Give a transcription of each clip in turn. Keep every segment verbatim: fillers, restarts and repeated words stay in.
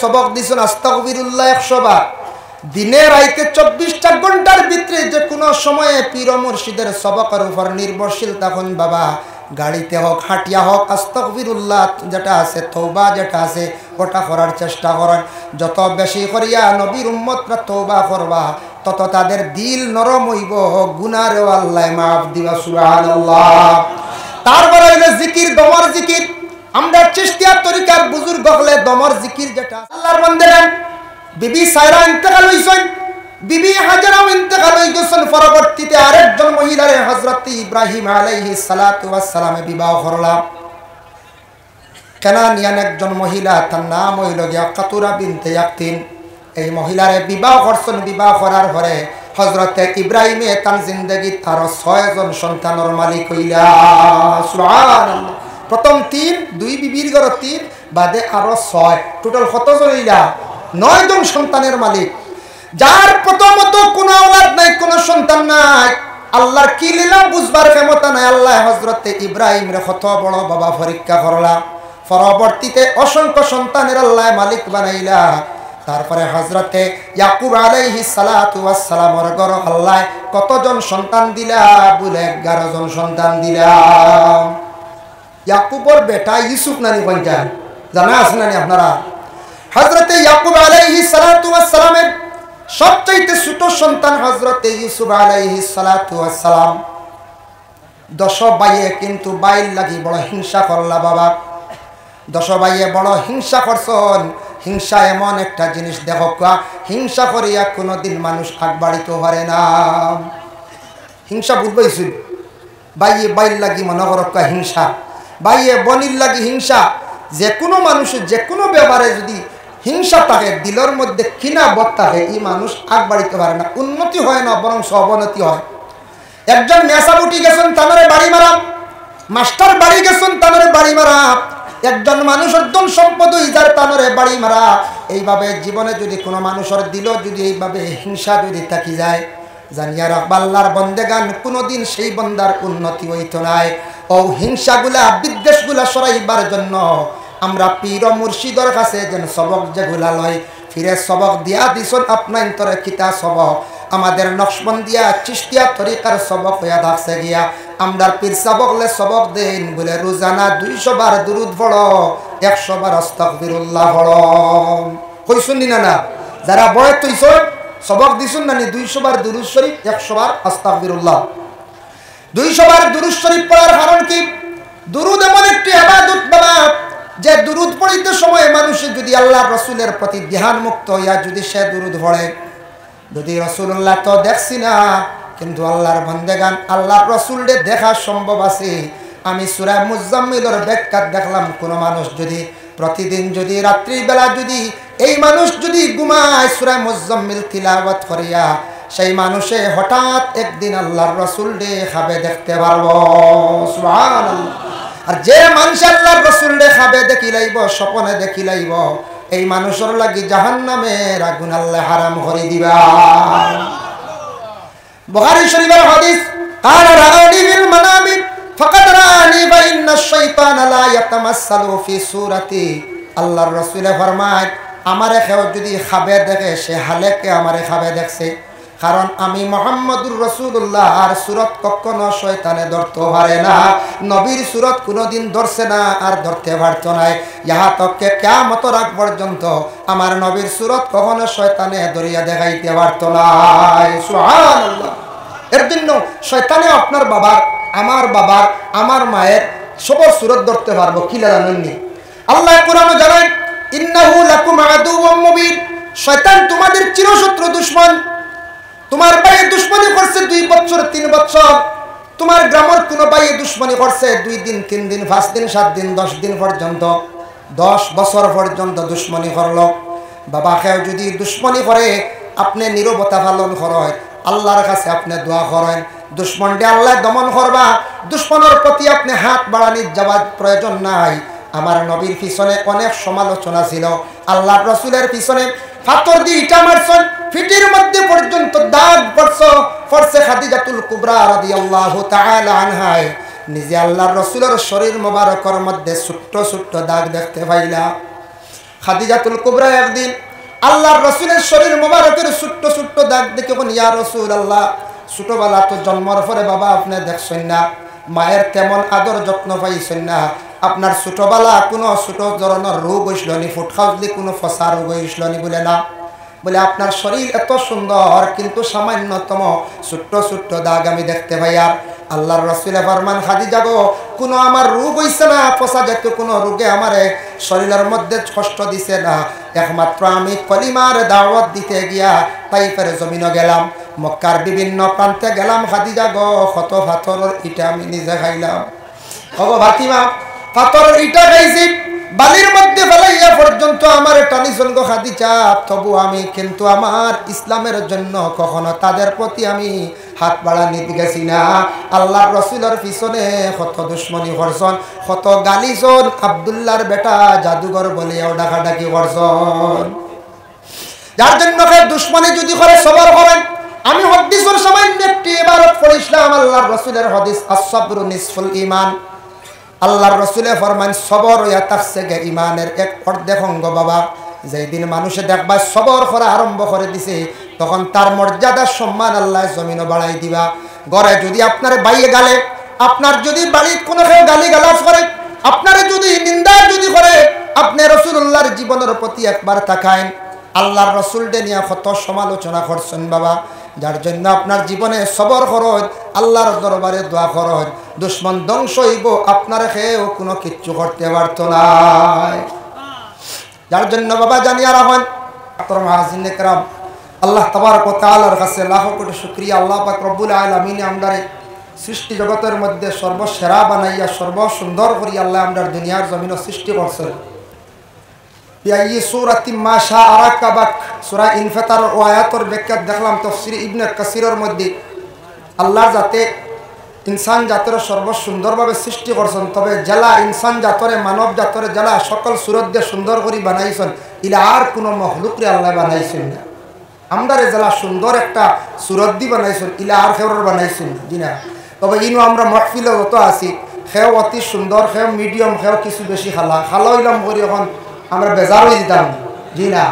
সবক দিছইন আস্তাগফিরুল্লাহ একশো বার। দিনে রাইতে চব্বিশটা ঘন্টার ভিতরে যে কোনো সময়ে পীর ও মুর্শিদের সবকের উপর নির্ভরশীল থাকইন বাবা। গাড়িতে হোক, হাঁটিয়া হোক, আস্তাগফিরুল্লাহ যেটা আছে, তওবা যেটা আছে, ওটা করার চেষ্টা করইন। যত বেশি করিয়া নবীর উম্মতরা তওবা করবা, তত তাদের দিল নরম অইবো, গুনারেও আল্লায় মাফ দিবা। সুবহানাল্লাহ। তারপরে অইলো জিকির, দমর জিকির। আমরা চিশতিয়া তরিকার বুজুর্গ অকলে দমর জিকির যেটা, আল্লাহর বান্দারা, বিবি সায়রা ইন্তেকাল অইছইন, বিবি হাজেরাও ইন্তেকাল অইগেছইন। পরবর্তীতে আরেকজন মহিলারে হযরত ইব্রাহিম আলাইহিস সালাতু ওয়াস সালামে বিবাহ করলা। কানানিয়ান একজন মহিলা, তার নাম অইলো গিয়া কাতুরা বিনতে ইয়াকতিন। এই মহিলারে বিবাহ করছইন, বিবাহ করার পরে হযরতে ইব্রাহিমে তান জিন্দেগিত আরো ছয়জন সন্তানর মালিক অইলা। সুবহানাল্লাহ। প্রথম তিন, দুই বিবির ঘরো তিন, বাদে আরো ছয়, total কতজন অইলা? নয়জন সন্তানের মালিক। যার প্রথমত কোনো আওলাদ নাই, কোনো সন্তান নাই, আল্লাহর কি লীলা বুঝবার ক্ষমতা নাই। আল্লায় হযরতে ইব্রাহিমরে কত বড় বাবা পরীক্ষা করলা। পরবর্তীতে অসংখ্য সন্তানের আল্লায় মালিক বানাইলা। তারপরে হযরতে ইয়াকুব আলাইহিস সালাতু ওয়াস সালামর ঘরো আল্লায় কতজন সন্তান দিলা? বুলে এগারো জন সন্তান দিলা। ইয়াকুবর বেটা ইউসুফ নানি কইন জানা আছে নানি আপনারা? হযরতে ইয়াকুব আলাইহিস সালাতু ওয়াস সালামের সবচাইতে ছোট সন্তান হযরতে ইউসুফ আলাইহিস সালাতু ওয়াস সালাম। দশ ভাইয়ে কিন্তু ভাইর লাগি বড় হিংসা করলা বাবা। দশ ভাইয়ে বড় হিংসা করছইন। হিংসা এমন একটা জিনিস দেখউক্কা, হিংসা করিয়া কোনোদিন মানুষ আগবাড়িতো পারে না। হিংসা বুঝবাইছইন? ভাইয়ে ভাইর লাগি মনো করউক্কা হিংসা, ভাইয়ে বইনর লাগি হিংসা। যে কোনো মানুষর যে কোনো ব্যাপারে যদি হিংসা থাকে, দিলর মধ্যে কিনা বোধ থাকে, ই মানুষ আগবাড়িতো পারে না, উন্নতি হয় না, বরং অবনতি হয়। একজন মেসাব উঠি গেছইন, তানরে বাড়ি মারা, মাস্টার বাড়ি গেছইন, তানরে বাড়ি মারা। একজন মানুষর ধন সম্পদ অই যার, তানরে বাড়ি মারা। এইভাবে জীবনে যদি কোনো মানুষর দিলো যদি এইভাবে হিংসা যদি থাকি যায়, জানিয়া রাখবা, আল্লাহর বন্দেগান, কোনোদিন সেই বন্দার উন্নতি অইতো নায়। অউ হিংসাগুলা, বিদ্বেষগুলা সরাইবার জন্য আমরা পীর ও মুর্শিদর কাছে যেন সবক যেগুলা লই, পীরে সবক দিয়া দিছইন আপনাইন্তরে কিতা সবক, আমাদের নকশবন্দিয়া চিশতিয়া তরিকার সবক অইয়া থাকছে গিয়া। আমরার পীর সাব অকলে সবক দেইন বুলে রোজানা দুইশো বার দুরুদ পড়ো, একশো বার আস্তাগফিরুল্লাহ পড়ো। কইছইন নি না? না, যারা বয়াত অইছইন, সবক দিছইন নানি দুইশো বার দুরুদ শরীফ, একশো বার আস্তাগফিরুল্লাহ। দুইশো বার দুরুদ শরীফ পড়ার কারণ কি? দুরুদ এমন একটি ইবাদত বাবা, যে দুরুদ পড়িতে সময় মানুষে যদি আল্লাহর রসুলের প্রতি ধ্যান মুক্ত অইয়া যদি সে দুরুদ পড়ে, যদি রসুলুল্লাহ তো দেখছি না, কিন্তু আল্লাহর বন্দেগান, আল্লাহর রসুলরে দেখা সম্ভব আছে। আমি সূরা মুজাম্মিলর ব্যাখ্যাত দেখলাম, কোনো মানুষ যদি প্রতিদিন যদি রাত্রির বেলা যদি এই মানুষ যদি ঘুমায় সূরা মুজাম্মিল তিলাওয়াত করিয়া, সেই মানুষে হঠাৎ একদিন আল্লাহর রসুলরে খাবে দেখতে পারবো। সুবহানাল্লাহ। আর যে মানুষ আল্লাহর রসুলরে খাবে দেখিলাইবো, স্বপনে দেখিলাইবো, এই মানুষর লাগি জাহান্নামের আগুন আল্লাহ হারাম করি দিবা। বুখারী শরীফের হাদিস, قال رآني في المنام فقد رآني فإن الشيطان لا يتمثل في صورتي। আল্লাহর রসুলে ফরমায়, আমারে কেউ যদি খাবে দেখে, সে হালেকে আমারে খাবে দেখছে। কারণ আমি মুহাম্মদুর রাসূলুল্লাহ, আর সুরত কখনো শয়তানে ধরতে পারে না। নবীর সুরত কোনোদিন ধরছে না, আর ধরতে পারতো নায়। ইহা তককে কিয়ামতর আগ পর্যন্ত আমার নবীর সুরত কখনো শয়তানে ধরিয়া দেখাইতে পারতো নায়। সুবহানাল্লাহ। এর জন্য শয়তানে আপনার বাবার, আমার বাবার, আমার মায়ের সবর সুরত ধরতে পারবো, কিলা জানেননি? আল্লাহ কোরআনে জানায়, "ইন্নাহু লাকুম আদুউম মুবিন।" শয়তান তোমাদের চিরশত্রু দুশমন। তোমার ভাইয়ে দুশমনি করছে দুই বছর, তিন বছর। তোমার গ্রামের কোনো ভাইয়ে দুশমনি করছে দুই দিন, তিন দিন, পাঁচ দিন, সাত দিন, দশ দিন পর্যন্ত, দশ বছর পর্যন্ত দুশমনি করলো। বাবা, কেউ যদি দুশমনি করে, আপনি নীরবতা পালন করেন, আল্লাহর কাছে আপনি দোয়া করেন, দুশমনরে আল্লাহ দমন করবা। দুশমনের প্রতি আপনি হাত বাড়ানির যাওয়ার প্রয়োজন নাই। আমার নবীর পিছনে অনেক সমালোচনা ছিল, আল্লাহর রসুলের পিছনে পাথর দিয়ে ইটা মারছইন, পিঠির মধ্যে পর্যন্ত দাগ পড়ছে, পড়ছে খাদিজাতুল কুবরা রাদিয়াল্লাহু তাআলা আনহায়। নিজে আল্লাহর রসুলের শরীর মোবারকর মধ্যে ছোট্ট ছোট্ট দাগ দেখতে পাইলা। খাদিজাতুল কুবরা একদিন আল্লাহর রসুলের শরীর মোবারকের ছোট্ট ছোট্ট দাগ দেখি কইন, "ইয়া রাসূলুল্লাহ, ছোটবেলা তো জন্মর পরে বাবা আপনে দেখছইন না, মায়ের তেমন আদর যত্ন পাইছইন না, আপনার ছোটবেলা কোনো ছোট ধরনের রোগ অইছিল নি, ফুটখাউজলি কোনো ফসা রোগ অইছিল নি?" বলে, "না।" বলে, "আপনার শরীর এত সুন্দর, কিন্তু সামান্যতম ছোট্ট ছোট্ট দাগ আমি দেখতে পাই।" আর আল্লাহর রসুলে ফরমান, "খাদিজা গো, কোনো আমার রোগ অইছে না, ফসা জাতীয় কোনো রোগে আমারে শরীরের মধ্যে কষ্ট দিছে না, একমাত্র আমি কলিমার দাওয়াত দিতে গিয়া তাইফের জমিনো গেলাম, মক্কার বিভিন্ন প্রান্তে গেলাম, খাদিজা গো, কত পাথরর ইটা আমি নিজে খাইলাম।" ওগো ফাতিমা, পাথরর ইটা খাইছি, বালির মধ্যে ফেলাইয়া পর্যন্ত আমারে টানিছইন গো খাদিজা, তবু আমি কিন্তু আমার ইসলামের জন্য কখনো তাদের প্রতি আমি হাত বাড়ানিত গেছি না। আল্লাহর রসুলের পিছনে কত দুশমনি করছইন, কত গালিছইন, আব্দুল্লাহর বেটা জাদুঘর বলিয়াও ডাকাডাকি করছইন। যার জন্য কেউ দুশমনি যদি করে, সবর করেন। আমি হাদিসর সামান্য একটি ইবারত পড়ছিলাম, আল্লাহর রসুলের হাদিস, "আস-সাবরু নিসফুল ঈমান।" আল্লাহর রসুলে ফরমাইন, "সবর অইয়া থাকছে গে ইমানের এক অর্ধেক অঙ্গ বাবা।" যেই দিন মানুষে দেখবা সবর করা আরম্ভ করে দিছে, তখন তার মর্যাদা সম্মান আল্লাহ জমিনো বাড়াই দিবা। ঘরে যদি আপনার বাইয়ে গালে, আপনার যদি বাড়িত কোনো কেউ গালি গালাজ করে, আপনারে যদি নিন্দা যদি করে, আপনে রসুলুল্লাহর জীবনের প্রতি একবার তাকাইন, আল্লাহর রসুলরে নিয়া কত সমালোচনা করছইন বাবা, যার জন্য আপনার জীবনে সবর করইন, আল্লাহর দরবারে দোয়া করইন, দুশমন ধ্বংস অইবো, আপনারে কেউ কোনো কিচ্ছু করতে পারতো নায়। যার জন্য বাবা জানিয়া রাখইন, মোহতরম হাজিরিনে কেরাম, আল্লাহ তাবারক ওয়া তাআলার কাছে লাখো কোটি শুকরিয়া, আল্লাহ পাক রব্বুল আলামিনে আমরারে সৃষ্টি জগতের মধ্যে সর্বসেরা বানাইয়া সর্বসুন্দর করি আল্লাহ আমরার দুনিয়ার জমিনো সৃষ্টি করছইন। বিআইয়ি সূরাতিম মা শাআ রাক্কাবাক, সূরা ইনফিতারর ও আয়াতর ব্যাখ্যা দেখলাম তফসিরে ইবনে কাসিরর মধ্যে, আল্লাহ যাতে ইনসান জাতরে সর্বসুন্দরভাবে সৃষ্টি করছইন, তবে যেলা ইনসান জাতরে, মানব জাতরে যেলা সকল সুরত দিয়া সুন্দর করি বানাইছইন, ইলা আর কোনো মখলুকরে আল্লাহ বানাইছইন না। আমরারে যেলা সুন্দর একটা সুরত দি বানাইছইন, ইলা আর কেউরর বানাইছইন না, জি না। তবে ইনো আমরা মহফিলো যত আছি, কেউ অতি সুন্দর, কেউ মিডিয়াম, কেউ কিছু বেশি কালা। কালা অইলাম করি অখন আমরা বেজার অইযিতাম, জি না।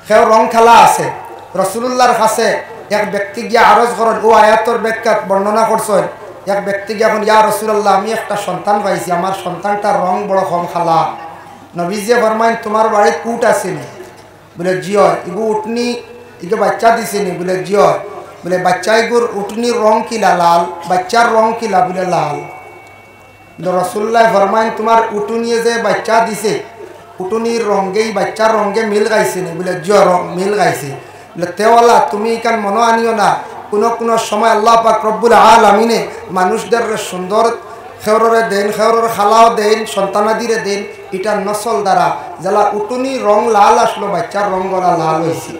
কেউ রং কালা আছে। রসুলুল্লাহর কাছে এক ব্যক্তি গিয়া আরজ করইন, ও আয়াতর ব্যাখ্যাত বর্ণনা করছইন, এক ব্যক্তি গিয়া কইন, "ইয়া রাসূলুল্লাহ, আমি একটা সন্তান পাইছি, আমার সন্তানটার রং বড় কম কালা।" নবীজিয়ে ফরমাইন, "তুমার বাড়িত উট আছে নি?" বলে, "জি অয়।" "ইগু উটনি, ইগু বাইচ্চা দিছে নি?" বলে, "জি অয়।" বলে, "বাইচ্চা ইগুর উটনির রং কিলা লাল, বাইচ্চার রং কিলা?" বলে, "লাল।" কিন্তু রসুলুল্লাহ ফরমাইন, "তুমার উটুনিয়ে যে বাইচ্চা দিছে, উটুনির রঙে, ই বাইচ্চার রঙে মিল খাইছে নি?" বলে, "জি অয়, রং মিল খাইছে।" বলে, "তে ওলা, তুমি ইখান মনো আনিও না, কুনু কুনু সময় আল্লাহ পাক রব্বুল আলামিনে মানুষদেররে সুন্দর, কেউররে দেইন, কেউররে কালাও দেইন, সন্তানাদিরে দেইন, ইটা নসল দ্বারা, যেলা উটুনির রং লাল আসলো, বাইচ্চার রং ওলা লাল অইছে।"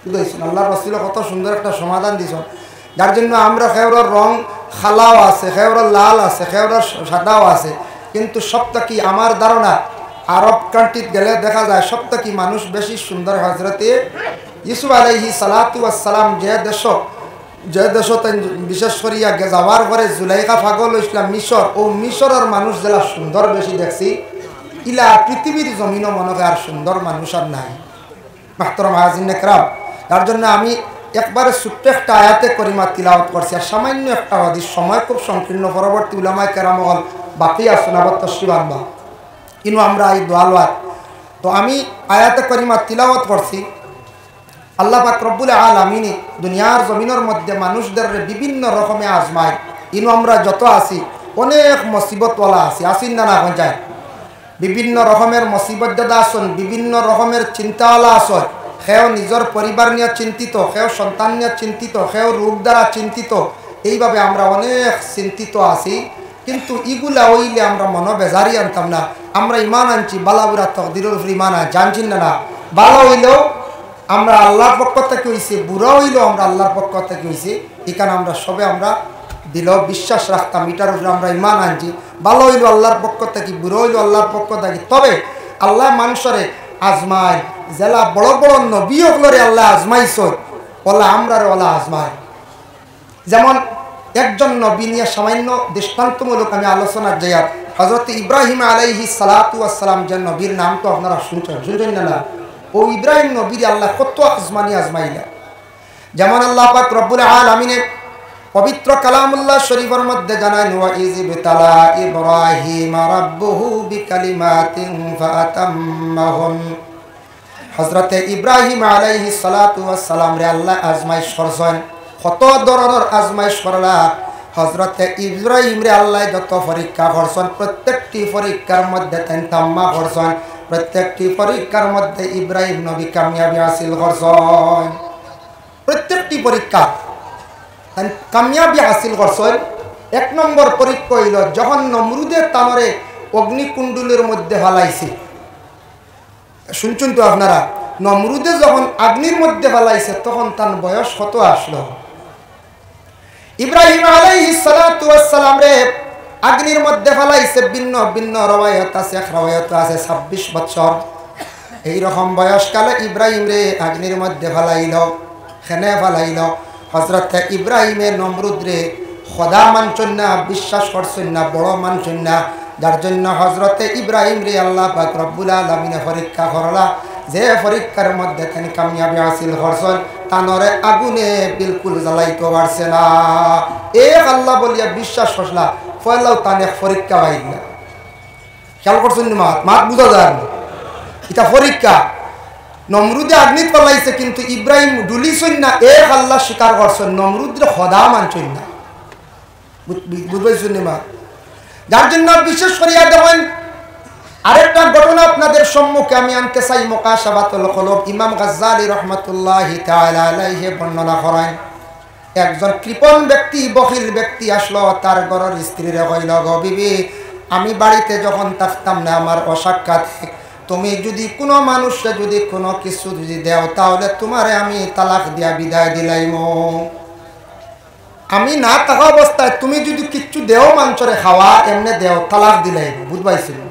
বুঝাইছইন। আল্লাহর রসুলে কত সুন্দর একটা সমাধান দিছইন, যার জন্য আমরা কেউরর রং কালাও আছে, কেউরর লাল আছে, কেউরর সাদাও আছে, কিন্তু সব থাকি আমার ধারণা আরব কান্ট্রিত গেলে দেখা যায় সব থাকি মানুষ বেশি সুন্দর। হজরতে ইউসুফ আলাইহিস সালাতু ওয়াস সালাম যে দেশো, যে দেশো তাইন বিশেষ করিয়া গে-, যাওয়ার পরে জুলাইখা পাগল অইছলা মিশর, ও মিশরর মানুষ যেলা সুন্দর বেশি দেখছি, ইলা পৃথিবীর জমিনো মনে হয় আর সুন্দর মানুষ আর নাই। মাহতরম হাজিরিন একরাম, তার জন্য আমি একবারে ছোট্ট একটা আয়াতে করিমা তিলাওয়াত করছি, আর সামান্য একটা হাদিস, সময় খুব সংকীর্ণ, পরবর্তী উলামায়ে কেরাম অকল বাকি আছইন, আবার তশরিফ আনবা। ইনো আমরা এই দোয়া লওয়ার, তো আমি আয়াতে করিমা তিলাওয়াত করছি। আল্লাহ পাক রব্বুল আলামিনে দুনিয়ার জমিনর মধ্যে মানুষদেররে বিভিন্ন রকমে আজমায়। ইনো আমরা যত আছি, অনেক মুসিবতওয়ালা আছি, আছি না, না, অখন যায়। বিভিন্ন রকমের মুসিবত দাদা আছইন, বিভিন্ন রকমের চিন্তাওয়ালা আছইন। কেউ নিজর পরিবার নিয়া চিন্তিত, কেউ সন্তান নিয়া চিন্তিত, কেউ রোগ দ্বারা চিন্তিত। এইভাবে আমরা অনেক চিন্তিত আছি, কিন্তু ইগুলা অইলে আমরা মনো বেজারি আনতাম না। আমরা ইমান আনছি, বালা বুরা তকদিরর উপরে ইমান আনছি, আনছি না, না? বালা অইলেও আমরা আল্লাহর পক্ষ থাকি অইছে, বুরা অইলেও আমরা আল্লাহর পক্ষ থাকি অইছে। ইখান আমরা সবে আমরা দিলো বিশ্বাস রাখতাম, ইটার উপরে আমরা ইমান আনছি। বালা অইলো আল্লাহর পক্ষ থাকি, বুরা অইলো আল্লাহর পক্ষ থাকি। তবে আল্লায় মানষরে আজমায়, যেলা বড় বড় নবী অকলরে আল্লায় আজমাইছইন, ওলা আমরারে ওলা আজমায়। যেমন একজন নবী নিয়া সামান্য দৃষ্টান্তমূলক আমি আলোচনা যাইয়ার। হযরত ইব্রাহিম আলাইহিস সালাতু ওয়াস সালাম যে নবীর নাম তো আপনারা শুনছেন, শুনছেন না? না, ও ইব্রাহিম নবীর আল্লাহ কত আজমানি আজমাইলা। যেমন আল্লাহ পাক রব্বুল আলামিনে পবিত্র কালামুল্লাহ শরীফের মধ্যে জানাইন, "ওয়া ইজ ইবতালা ইব্রাহিম রাব্বুহু বিকালিমাতিন ফাআতাম্মাহুন।" হযরতে ইব্রাহিম আলাইহিস সালাতু ওয়াস সালামরে আল্লাহ আজমাইশ করছইন। কত ধরনর আজমাইশ করলা। হযরতে ইব্রাহিমরে আল্লাহ যত পরীক্ষা করছইন, প্রত্যেকটি পরীক্ষার মধ্যে তাইন তাম্মা করছইন, প্রত্যেকটি পরীক্ষার মধ্যে ইব্রাহিম নবী কামিয়াবি হাসিল করছইন। প্রত্যেকটি পরীক্ষা তাইন কামিয়াবি হাসিল করছইন। এক নম্বর পরীক্ষা অইলো যখন নমরুদে তানরে অগ্নিকুণ্ডলীর মধ্যে ফালাইছে। শুনছইন তো আপনারা, নমরুদে যখন আগ্নির মধ্যে ফালাইছে, তখন তান বয়স কত আসলো? ইব্রাহিম আলাইহিস সালাতু ওয়াস সালামরে আগ্নির মধ্যে ফালাইছে। ভিন্ন ভিন্ন রওয়ায়াত আছে, এক রওয়ায়াত আছে ছাব্বিশ বছর। এই রকম বয়সকালে ইব্রাহিমরে আগ্নির মধ্যে ফালাইল। কেনে ফালাইল? হযরতে ইব্রাহিমে নমরুদরে খোদা মানছইন না, বিশ্বাস করছইন না, বড় মানছইন না, যার জন্য হযরতে ইব্রাহিমরে আল্লাহ পাক রব্বুল আলামিনে পরীক্ষা করলা। যে পরীক্ষার মধ্যে তাইন কামিয়াবি হাসিল করছইন, তানরে আগুনে বিলকুল জ্বালাইতো পারছে না। এক আল্লাহ বলিয়া বিশ্বাস করলা, পয়লাউ তান এক পরীক্ষা পাইলা। খেয়াল করছইন নি মাত? মাত বুঝা যায় না। ইটা পরীক্ষা। নমরুদে আগ্নিত ফালাইছে, কিন্তু ইব্রাহিম ডুলিছইন না, এক আল্লাহ স্বীকার করছইন, নমরুদরে খোদা মানছইন না। বুঝ-, বুঝ-, বুঝ পাইছইন নি মাত? যার জন্য বিশেষ করিয়া দেখইন, আরেকটা ঘটনা আপনাদের সম্মুখে আমি আনতে চাই, মুকাশাফাতুল কুলুব, ইমাম গাজ্জালী রহমাতুল্লাহি তাআলা আলাইহি বর্ণনা করেন। একজন কৃপণ ব্যক্তি, বখিল ব্যক্তি আসলো, তার ঘরর স্ত্রীরে কইল, "গো বিবি, আমি বাড়িতে যখন থাকতাম না, আমার অসাক্ষাতে তুমি যদি কোনো মানুষরে যদি কোনো কিছু যদি দেও, তাহলে তোমারে আমি তালাক দিয়া বিদায় দিলাইমু। আমি না থাকা অবস্থায় তুমি যদি কিচ্ছু দেও, মানষরে খাওয়া এমনে দেও, তালাক দিলাইমু।" বুঝ পাইছইন নি?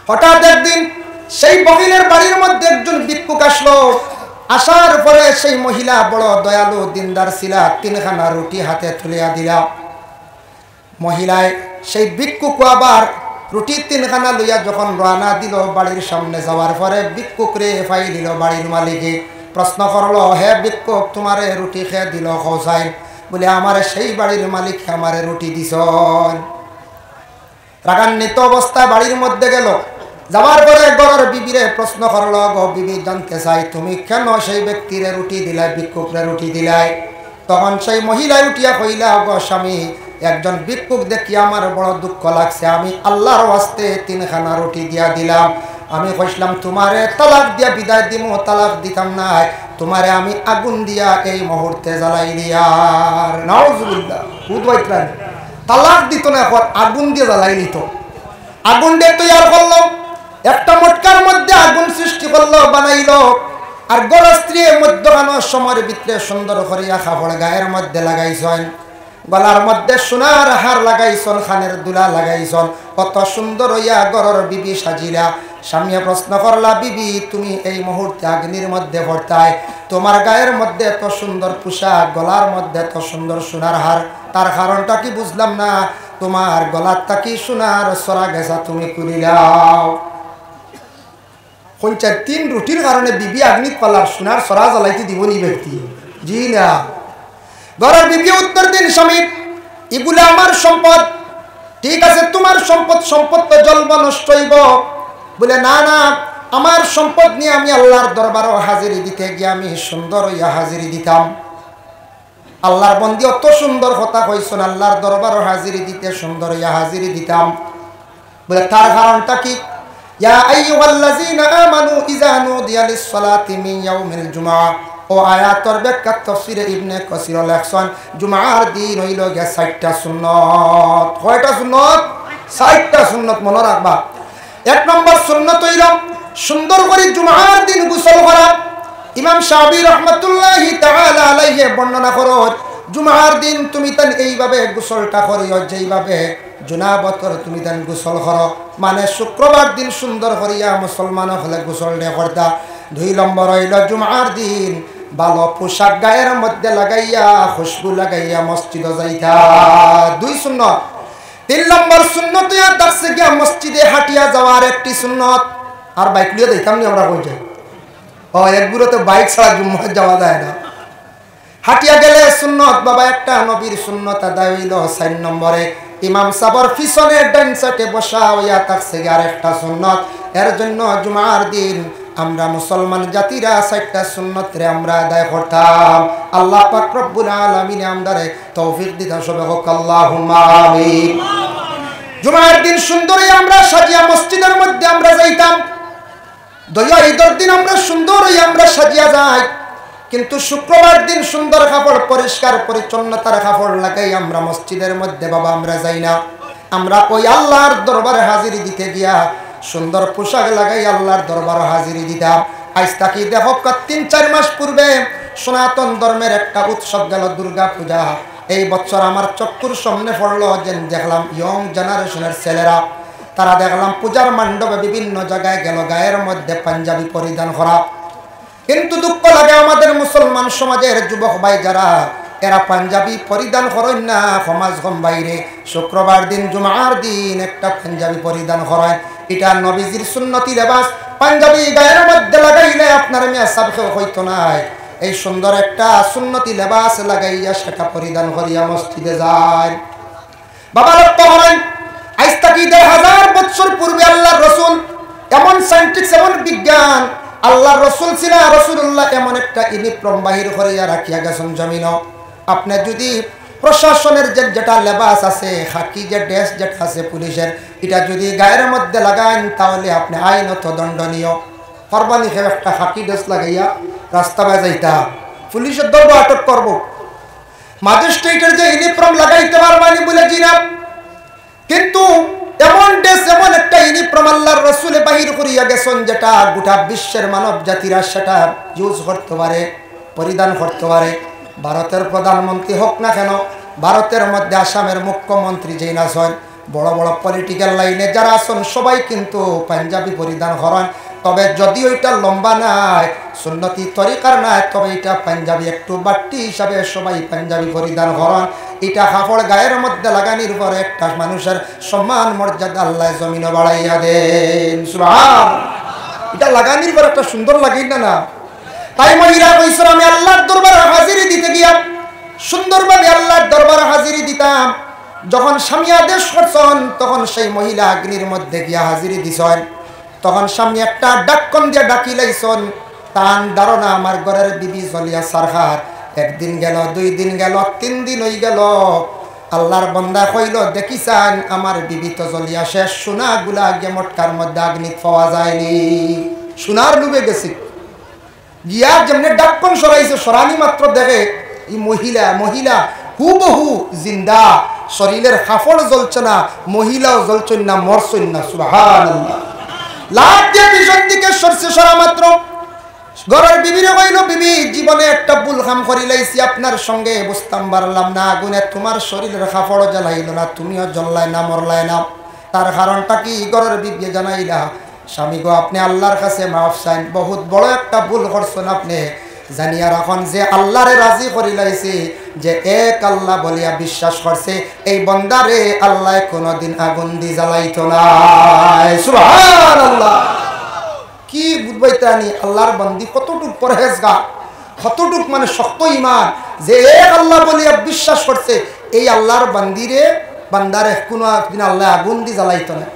হঠাৎ একদিন সেই বখিলের বাড়ির মধ্যে একজন ভিক্ষুক আসলো। আসার পরে সেই মহিলা বড় দয়ালু, দিনদার ছিলা, তিনখানা রুটি হাতে তুলিয়া দিলা। মহিলায় সেই ভিক্ষুক আবার রুটি তিনখানা লইয়া যখন রওনা দিল, বাড়ির সামনে যাওয়ার পরে ভিক্ষুকরে পাইলিল বাড়ির মালিকে। প্রশ্ন করলো, "হে ভিক্ষুক, তোমারে রুটি কে দিল কও চাইন?" বলে, "আমারে সেই বাড়ির মালিকে আমারে রুটি দিছইন।" রাগান্বিত অবস্থায় বাড়ির মধ্যে গেল। যাওয়ার পরে ঘরর বিবিরে প্রশ্ন করলো, "গো বিবি, জানতে চাই তুমি কেন সেই ব্যক্তিরে রুটি দিলায়, ভিক্ষুকরে রুটি দিলায়?" তখন সেই মহিলায় উঠিয়া কইলা, "গো স্বামী, একজন ভিক্ষুক দেখিয়া আমার বড় দুঃখ লাগছে, আমি আল্লাহর ওয়াস্তে তিনখানা রুটি দিয়া দিলাম। আমি কইছিলাম তোমারে তালাক দিয়া বিদায় দিমু, তালাক দিতাম নায়, তোমারে আমি আগুন দিয়া এই মুহূর্তে জ্বালাই দিয়ার।" নাউজুবিল্লাহ। বুঝ পাইতরা নি? তালাক দিত না, এখন আগুন দিয়া জ্বালাই নিত। আগুন দিয়া তৈয়ার করলো, একটা মটকার মধ্যে আগুন সৃষ্টি করলো, বানাইলো। আর ঘরর স্ত্রী মধ্যখানো সময়ের ভিতরে সুন্দর করিয়া কাপড় গায়ের মধ্যে লাগাইছইন, গলার মধ্যে সোনার হার লাগাইছইন, কানের দুলা লাগাইছইন, কত সুন্দর অইয়া ঘরর বিবি সাজিলা। স্বামীয়ে প্রশ্ন করলা, "বিবি, তুমি এই মুহূর্তে আগ্নির মধ্যে পড়তায়, তোমার গায়ের মধ্যে এত সুন্দর পোশাক, গলার মধ্যে এত সুন্দর সোনার হার, তার কারণটা কি বুঝলাম না। তোমার গলার থাকি সোনার সরা গেছা তুমি খুলিলাও।" কইন চাইন, তিন রুটির কারণে বিবি আগ্নিত ফালার, সোনার সরা জ্বালাইতে দিব নি ব্যক্তি? জি না। ঘরর বিবিয়ে উত্তর দেইন, "স্বামী, ইগুলা আমার সম্পদ। ঠিক আছে, তোমার সম্পদ, সম্পদ তো জ্বলব, নষ্ট অইব।" বলে, "না, না, আমার সম্পদ নিয়া আমি আল্লাহর দরবারো হাজিরি দিতে গিয়া আমি সুন্দর অইয়া হাজিরি দিতাম। আল্লাহর বন্দি অত সুন্দর কথা কইছইন, আল্লাহর দরবারো হাজিরি দিতে সুন্দর অইয়া হাজিরি দিতাম।" বলে, "তার কারণটা কি?" "ইয়া আইয়ুহাল্লাযীনা আমানু ইযা নুদিয়া লিস-সালাতি মিন ইয়াউমিল জুমআ।" ও আয়াতর ব্যাখ্যা তফসিরে ইবনে কাসিরো লেখছইন, জুমার দিন অইলো গিয়া চাইরটা সুন্নত। কয়টা সুন্নত? চাইরটা সুন্নত মনো রাখবা। এক নম্বর সুন্নত অইলো সুন্দর করি জুমার দিন গোসল করা। ইমাম শাফি রহমাতুল্লাহি তাআলা আলাইহি বর্ণনা করইন, জুমার দিন তুমি তান এইভাবে গোসলটা করিও, যেইভাবে জুনাবতর তুমি তান গোসল করো, মানে শুক্রবার দিন সুন্দর করিয়া মুসলমান অকলে গোসলটা করতা। দুই নম্বর অইলো জুমার দিন ভালো পোশাক গায়ের মধ্যে লাগাইয়া, খুশবু লাগাইয়া মসজিদো যাইতা। দুই সুন্নত। তিন নম্বর সুন্নত অইয়া থাকছে গিয়া মসজিদে হাঁটিয়া যাওয়ার একটি সুন্নত। আর বাইক লইয়া যাইতাম নি আমরা, কই যাই? ও, এক দূরে তো বাইক ছাড়া জুম্মাত যাওয়া যায় না। হাঁটিয়া গেলে সুন্নত, বাবা, একটা নবীর সুন্নত আদায় অইলো। চাইর নম্বরে ইমাম সাবর পিছনে ডাইন সাইডে বসা অইয়া থাকছে গিয়া আরেকটা সুন্নত। এর জন্য জুমার দিন আমরা মুসলমান জাতিরা চাইরটা সুন্নতরে আমরা আদায় করতাম। আল্লাহ পাক রব্বুল আলামিনে আমরারে তৌফিক দিতা, সবে কউক্কা আল্লাহুম্মা আমিন। জুমার দিন সুন্দর অইয়া আমরা সাজিয়া মসজিদের মধ্যে আমরা যাইতাম। দইয়া ঈদর দিন আমরা সুন্দর অইয়া আমরা সাজিয়া যাই, কিন্তু শুক্রবার দিন সুন্দর কাপড়, পরিষ্কার পরিচ্ছন্নতার কাপড় লাগাই আমরা মসজিদের মধ্যে, বাবা, আমরা যাই না। আমরা ওই আল্লাহর দরবারে হাজিরি দিতে গিয়া সুন্দর পোশাক লাগাই আল্লাহর দরবারে হাজিরি দিতাম। আইজ থাকি দেখউক্কা, তিন চাইর মাস পূর্বে সনাতন ধর্মের একটা উৎসব গেল, দুর্গা পূজা। এই বছর আমার চক্ষুর সামনে পড়লো, যে দেখলাম young generation-এর ছেলেরা, তারা দেখলাম পূজার মণ্ডপে বিভিন্ন জাগায় গেল, গায়ের মধ্যে পাঞ্জাবি পরিধান করা। কিন্তু দুঃখ লাগে, আমাদের মুসলমান সমাজের যুবক ভাই যারা, এরা পাঞ্জাবি পরিধান করইন না, সমাজ কম বাইরে। শুক্রবার দিন, জুমার দিন একটা পাঞ্জাবি পরিধান করইন, ইটা নবীজির সুন্নতি লেবাস। পাঞ্জাবি গায়ের মধ্যে লাগাইলে আপনার মিয়া সাব কেউ কইতো নায়। এই সুন্দর একটা সুন্নতি লেবাস লাগাইয়া সেটা পরিধান করিয়া মসজিদে যায়। বাবা, লক্ষ্য করইন, আইজ থাকি দেড় হাজার বছর পূর্বে আল্লাহর রসুল, এমন scientist, এমন বিজ্ঞান, আল্লাহর রসুল ছিলা, রসুলুল্লাহ এমন একটা uniform বাহির করিয়া রাখিয়া গেছইন জমিনো। আপনে যুদি প্রশাসনের যে, যেটা লেবাস আছে, খাকি যে dress যেটা আছে পুলিশের, ইটা যুদি গায়ের মধ্যে লাগাইন, তাহলে আপনে আইনত দণ্ডনীয়। পারবা নি কেউ একটা খাকি dress লাগাইয়া রাস্তা বায় যাইতা? পুলিশে ধরবো, আটক করবো। ম্যাজিস্ট্রেটের যে uniform লাগাইতে পারবা নি? বলে, "জি না।" কিন্তু এমন dress, এমন একটা uniform আল্লাহর রসুলে বাহির করিয়া গেছইন, যেটা গোটা বিশ্বের মানব জাতিরা সেটা use করতে পারে, পরিধান করতে পারে। ভারতের প্রধানমন্ত্রী হোক না কেন, ভারতের মধ্যে আসামের মুখ্যমন্ত্রী যেইন আছইন, বড় বড় political line-এ যারা আছইন, সবাই কিন্তু পাঞ্জাবি পরিধান করইন। তবে যদিও ইটা লম্বা নায়, সুন্নতি তরিকার নায়, তবে ইটা পাঞ্জাবি, একটু বাট্টি হিসাবে সবাই পাঞ্জাবি পরিধান করইন। ইটা কাপড় গায়ের মধ্যে লাগানির পরে একটা মানুষের সম্মান মর্যাদা আল্লায় জমিনো বাড়াইয়া দেইন। সুবহান। ইটা লাগানির পরে একটা সুন্দর লাগে না, না? তাই মহিলা কইছইন, "আমি আল্লাহর দরবারে হাজিরি দিতে গিয়া সুন্দরভাবে আল্লাহর দরবারে হাজিরি দিতাম।" যখন স্বামী আদেশ করছইন, তখন সেই মহিলা অগ্নির মধ্যে গিয়া হাজিরি দিছইন। তখন স্বামী একটা ডাক্কন দিয়া ডাকিলাইছইন, তান ধারণা আমার ঘরের বিবি জ্বলিয়া ছারখার। একদিন গেল, দুই দিন গেল, তিন দিন অইগেল। আল্লাহর বন্দা কইলো, "দেখিছইন, আমার বিবি তো জ্বলিয়া শেষ, সোনাগুলা গিয়া মটকার মধ্যে অগ্নিত পাওয়া যায়নি।" সোনার লোভে গেছি। গিয়া যেমনে ডাক্কন সরাইছে, সরানি মাত্র দেখে ই মহিলা, মহিলা হুবহু জিন্দা, শরীরের কাপড় জ্বলছে না, মহিলাও জ্বলছইন না, মরছইন না। সুবহানাল্লাহ। লাফ দিয়া পিছন দিকে সরছে, সরা মাত্র ঘরের বিবিরে কইলো, "বিবি, জীবনে একটা ভুল কাম করিলাইছি, আপনার সঙ্গে বুঝতাম পারলাম না, আগুনে তুমার শরীরের কাপড়ও জ্বালাইলো না, তুমিও জ্বললায় না, মরলায় না।" তার কারণটা কি? ঘরের বিবিয়ে জানাইলা, "স্বামী গো, আপনে আল্লাহর কাছে মাফ চাইন, বহুত বড় একটা ভুল করছইন আপনে। জানিয়া রাখইন, যে আল্লাহরে রাজি করিলাইছে, যে এক আল্লাহ বলিয়া বিশ্বাস করছে, এই বন্দারে আল্লায় কোনোদিন আগুন দি জ্বালাইতো নায়।" সুবহানাল্লাহ। কি বুঝবাইতানি আল্লাহর বান্দি কতটুক পরহেজগার, কতটুক মানে শক্ত ইমান, যে এক আল্লাহ বলিয়া বিশ্বাস করছে, এই আল্লাহর বান্দিরে, বান্দারে কোনো একদিন আল্লায় আগুন দি জ্বালাইতো নায়।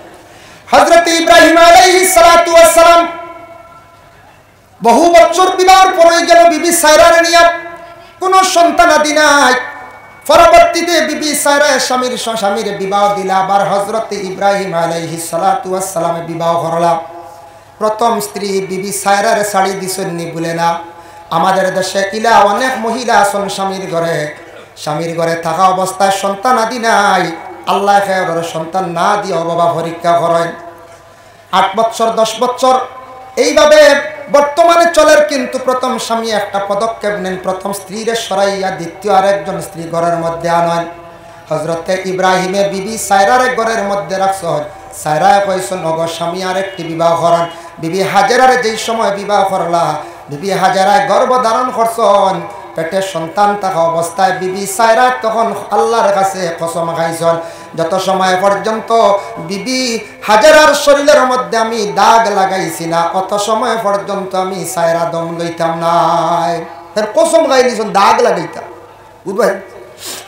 হযরত ইব্রাহিম আলাইহিস সালাতু ওয়াস সালাম বহু বছর বিবাহর পর অইগেল বিবি সারারে নিয়া, কোনো সন্তানাদি নাই। পরবর্তীতে বিবি সারায় স্বামীর স-, স্বামীরে বিবাহ দিলা, আবার হযরত ইব্রাহিম আলাইহিস সালাতু ওয়াস সালামে বিবাহ করলা। প্রথম স্ত্রী বিবি সারারে ছাড়ি দিছইন নি? বলে না। আমাদের দেশে ইলা অনেক মহিলা আছইন স্বামীর ঘরে, স্বামীর ঘরে থাকা অবস্থায় সন্তানাদি নাই, আল্লায় কেউরর সন্তান না দিয়া অভাবা পরীক্ষা করইন। আট বছর, দশ বছর এইভাবে বর্তমানে চলের, কিন্তু প্রথম স্বামী একটা পদক্ষেপ নেন, প্রথম স্ত্রীরে সরাইয়া দ্বিতীয় আরেকজন স্ত্রী ঘরের মধ্যে আনইন। হযরতে ইব্রাহিমে বিবি সারারে ঘরের মধ্যে রাখছইন, সারায় কইছইন, "ওগো স্বামী, আরেকটি বিবাহ করইন।" বিবি হাজেরারে যেই সময় বিবাহ করলা, বিবি হাজেরায় গর্ভ ধারণ করছইন, পেটে সন্তান থাকা অবস্থায় বিবি সায়রা তখন আল্লাহর কাছে কসম খাইছইন, "যত সময় পর্যন্ত বিবি হাজেরার শরীরের মধ্যে আমি দাগ লাগাইছি না, অত সময় পর্যন্ত আমি সায়রা দম লইতাম নায়।" তার কসম খাইলিছইন দাগ লাগাইতা, বুঝবায়?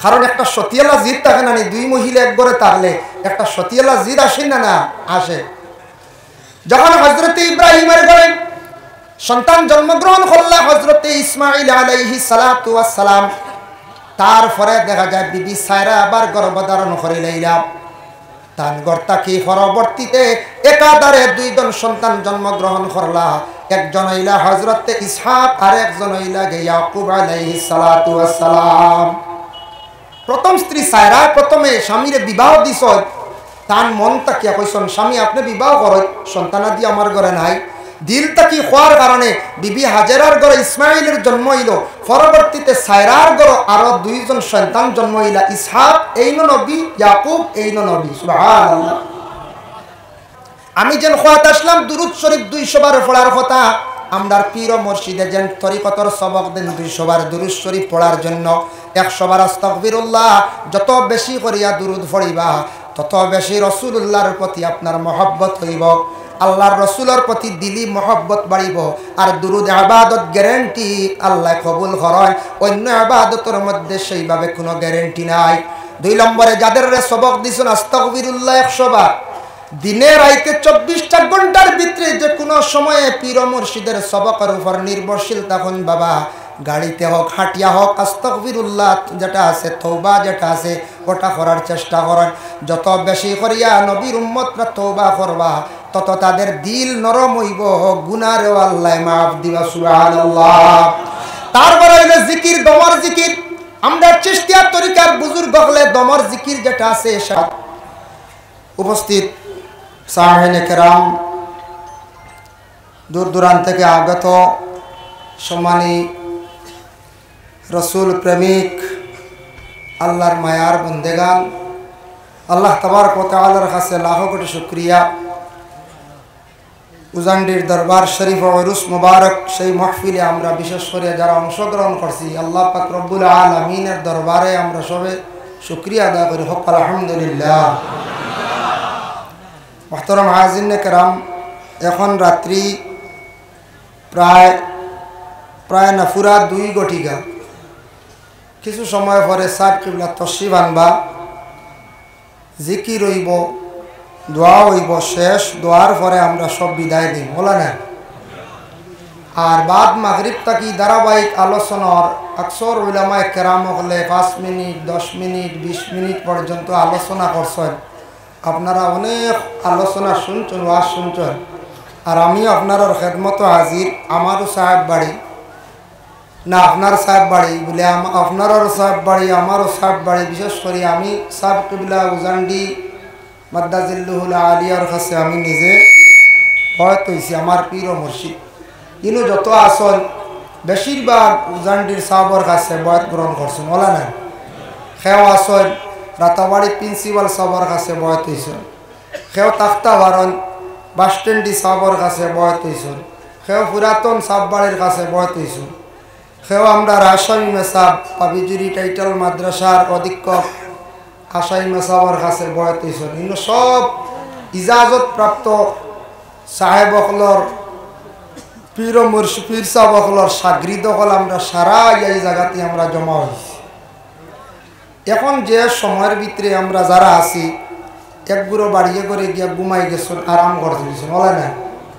কারণ একটা সতিয়ালা জিদ থাকে না নি, দুই মহিলা এক ঘরে থাকলে একটা সতিয়ালা জিদ আসে না, না আসে? যখন হযরতে ইব্রাহিমের ঘরে সন্তান জন্মগ্রহণ করলা হযরতে ইসমাইল আলাইহিস সালাতু ওয়াস সালাম, তারপরে দেখা যায় বিবি সায়রা আবার গর্ভধারণ করি লইলা। তান ঘর থাকি পরবর্তীতে একাধারে দুইজন সন্তান জন্মগ্রহণ করলা, একজন অইলা হযরতে ইসহাক আর একজন অইলা গিয়া ইয়াকুব আলাইহিস সালাতু ওয়াস সালাম। প্রথম স্ত্রী সায়রা প্রথমে স্বামীরে বিবাহ দিছইন, তান মন থাকিয়া কইছইন, "স্বামী, আপনে বিবাহ করইন, সন্তানাদি আমার ঘরে নাই।" দিল থাকি কওয়ার কারণে বিবি হাজেরার ঘরে ইসমাইলের জন্ম অইলো। পরবর্তীতে সায়রার ঘরে আরো দুইজন সন্তান জন্ম অইলা, ইসহাক এইন নবী, ইয়াকুব এইন নবী। সুবহানাল্লাহ। আমি যেন কওয়াত আসলাম দুরুদ শরীফ দুইশো বার পড়ার কথা, আমরার পীর ও মুর্শিদে যেন তরিকতর সবক দেন দুইশো বার দুরুদ শরীফ পড়ার জন্য, একশো বার আস্তাগফিরুল্লাহ, যত বেশি করিয়া দুরুদ পড়িবা, তত বেশি রসুলুল্লাহর প্রতি আপনার মহব্বত অইবো, আল্লাহর রসুলর প্রতি দিলি মহব্বত বাড়িবো। আর দুরুদ ইবাদত গ্যারান্টি আল্লায় কবুল করইন, অন্য ইবাদতর মধ্যে সেইভাবে কুনু গ্যারান্টি নাই। দুই নম্বরে যাদেররে সবক দিছইন আস্তাগফিরুল্লাহ একশো বার, দিনে রাইতে চব্বিশটা ঘন্টার ভিতরে যে কুনু সময়ে পীর ও মুর্শিদের সবকর উপর নির্ভরশীল থাকইন বাবা, গাড়িতে হোক, হাঁটিয়া হোক, আস্তাগফিরুল্লাহ যেটা আছে, তওবা যেটা আছে, ওটা করার চেষ্টা করইন। যত বেশি করিয়া নবীর উম্মতরা তওবা করবা, তত তাদের দিল নরম অইবো, গুনারেও আল্লায় মাফ দিবা। সুবহানাল্লাহ। তারপরে অইলো জিকির, দমর জিকির। আমরার চিশতিয়া তরিকার বুজুর্গ অকলে দমর জিকির যেটা আছে, সা-, উপস্থিত সামিইনে কেরাম, দূর দূরান্ত থেকে আগত সম্মানী রসুল প্রেমিক আল্লাহর মায়ার বন্দেগান, আল্লাহ তাবারক ওয়া তাআলার কাছে লাখো কোটি শুকরিয়া। উজানডির দরবার শরীফ ও উরুস মুবারক, সেই মাহফিলে আমরা বিশেষ করে যারা অংশগ্রহণ করছি, আল্লাহ পাক রব্বুল আলামিনের দরবারে আমরা সবে শুকরিয়া আদায় করি। হক আলহামদুলিল্লাহ। মোহতরম হাজিরিনে কেরাম, এখন রাত্রি প্রায়, প্রায় না পুরা দুই ঘটিকা। কিছু সময় পরে সাব কিবলা তশরিফ আনবা, জিকির অইবো, দোয়া অইবো, শেষ দোয়ার পরে আমরা সব বিদায় দিমু, অলা না? আর বাদ মাগরিব থাকি ধারাবাহিক আলোচনার আকসর উলামায়ে কেরাম অকলে পাঁচ মিনিট, দশ মিনিট, বিশ মিনিট পর্যন্ত আলোচনা করছইন। আপনারা অনেক আলোচনা শুনছইন, ওয়াজ শুনছইন, আর আমিও আপনারার খেদমতো হাজির। আমারও সাব বাড়ি, না, আপনার সাব বাড়ি, বলে আম-, আপনারারও সাব বাড়ি, আমারও সাব বাড়ি, বিশেষ করি আমি সাব কিবলা উজানডি মাদ্দা জিল্লুহুল আলিয়ার কাছে আমি নিজে বয়াত অইছি, আমার পীর ও মুর্শিদ। ইনো যত আছইন, বেশিরভাগ উজানডির সাবর কাছে বয়াত গ্রহণ করছইন, অলা না? কেউ আছইন রাতাবাড়ি প্রিন্সিপাল সাবর কাছে বয়াত অইছইন, কেউ তাখতাবারন বাসস্ট্যান্ডি সাবর কাছে বয়াত অইছইন, কেউ পুরাতন সাব বাড়ির কাছে বয়াত অইছইন, কেউ আমরার আসামি মেসাব, পাবিজুরি টাইটেল মাদ্রাসার অধীক্ষক আসামি মেসাবর কাছে বয়াত অইছইন। ইনো সব ইজাজতপ্রাপ্ত সাহেব অকলর, পীর ও মুর্শি-, পীর সাব অকলর, সাগরিদ অকল, আমরা সারা এই জাগাতে আমরা জমা অইছি। এখন যে সময়র ভিতরে আমরা যারা আছি, এক গুরু বাড়িয়ে ঘরে গিয়া ঘুমাই গেছইন, আরাম করতে গেছইন, অলা না?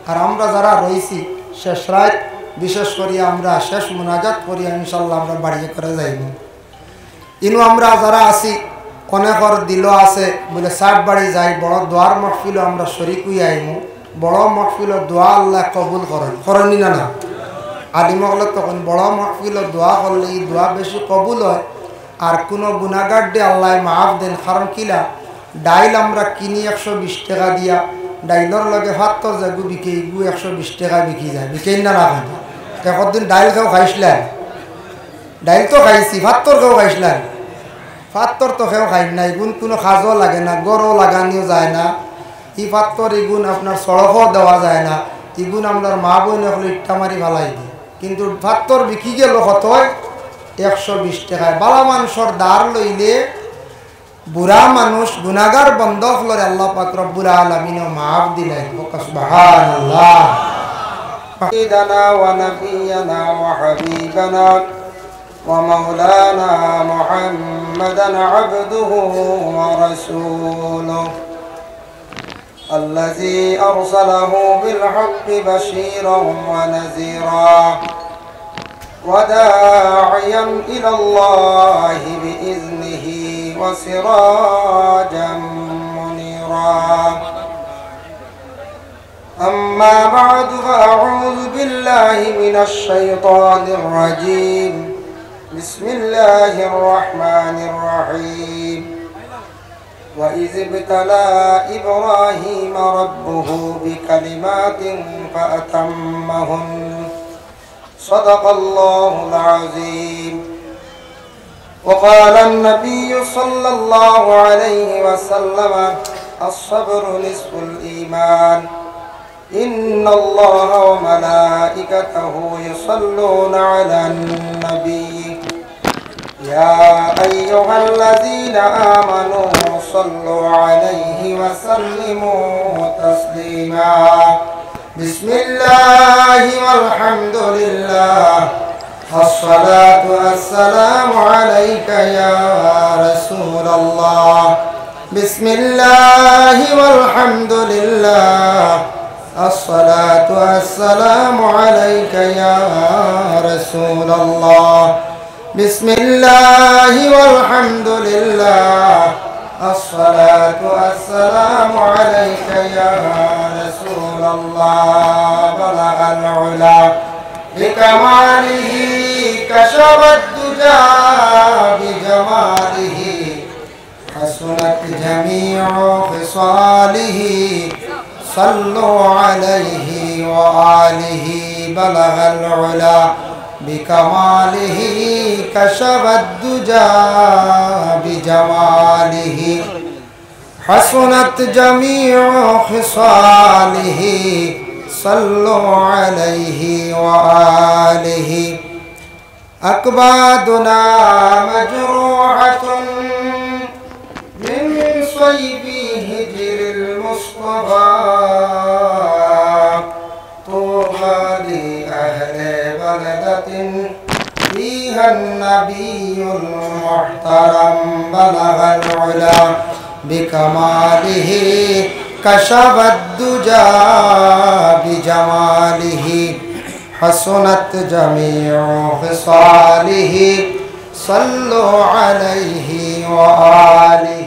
আর আমরা যারা রইছি, শেষ রাইত, বিশেষ করি আমরা শেষ মোনাজাত করি, ইনশাআল্লাহ আমরা বাড়িয়ে ঘরে যাইমু। ইনো আমরা যারা আছি, অনেকর দিলো আছে, বলে সাব বাড়ি যাই, বড় দোয়ার মাহফিলো আমরা শরিক অইয়া আইমু, বড় মাহফিলো দোয়া আল্লায় কবুল করইন, করইন নি না, না? আলিম অকলে তখন বড় মাহফিলো দোয়া করলে ই দোয়া বেশি কবুল অয়, আর কুনু গুনাগাররে আল্লায় মাফ দেন। কারণ কিলা? ডাইল আমরা কিনি একশো বিশ টেকা দিয়া, ডাইলর লগে ফাত্তর যেগু বিকে, ইগু একশো বিশ টেকা বিকি যায়, বিকেইন না, না? একদিন ডাইল কেউ খাইছলা নি? ডাইল তো খাইছি, ফাত্তর কেউ খাইছলা নি? ফাত্তর তো কেউ খাইন না, ইগুন কুনু কাজও লাগে না, ঘরও লাগানিও যায় না। ই ফাত্তর ইগুন আপনার সড়কও দেওয়া যায় না। ইগুন আমরার মা বইন অকলে ইট্টা মারি ফালাই দি, কিন্তু পাত্থর বিকি গেল কতয়? একশো বিশ টেকায়। বালা মানষর ধার লইলে বুড়া মানুষ গুনাগার বন্দা অকলরে আল্লাহ পাক রব্বুল আলামিনও মাফ দিলাইন। সুবহানাল্লাহ। سيدنا ونبينا وحبيبنا ومولانا محمدا عبده ورسوله الذي أرسله بالحق بشيرا ونذيرا وداعيا إلى الله بإذنه وسراجا منيرا. أما بعد، فأعوذ بالله من الشيطان الرجيم. بسم الله الرحمن الرحيم. وإذ ابتلى إبراهيم ربه بكلمات فأتمهن. صدق الله العظيم. وقال النبي صلى الله عليه وسلم: الصبر نصف الإيمان. إن الله وملائكته يصلون على النبي. يا أيها الذين آمنوا صلوا عليه وسلموا تسليما. بسم الله والحمد لله. الصلاة والسلام عليك يا رسول الله. بسم الله والحمد لله. الصلاة والسلام عليك يا رسول الله. بسم الله والحمد لله. الصلاة والسلام عليك يا رسول الله. بلغ العلا بكماله، كشف الدجى بجماله، حسنت جميع خصاله، صلوا عليه وآله. بلغ العلا بكماله، كشف الدجى بجماله، حسنت جميع خصاله، صلوا عليه وآله. أكبادنا مجروحة من صيب هجر المصطفى. طوبى لأهل بلدة فيها النبي المحترم. بلغ العلا بكماله، كشف الدجى بجماله، حسنت جميع خصاله، صلوا عليه وآله.